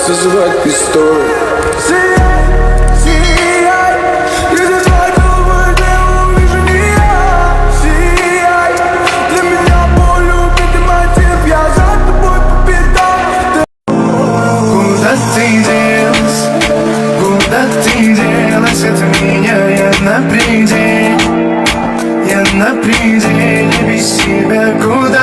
Созывать пистоль. Сияй, сияй, если твой не увижу не я. Сияй, для меня боль убитый мотив. Я за тобой по пятам. Куда ты делась? Куда ты делась от меня? Я на пределе, я на пределе без тебя. Куда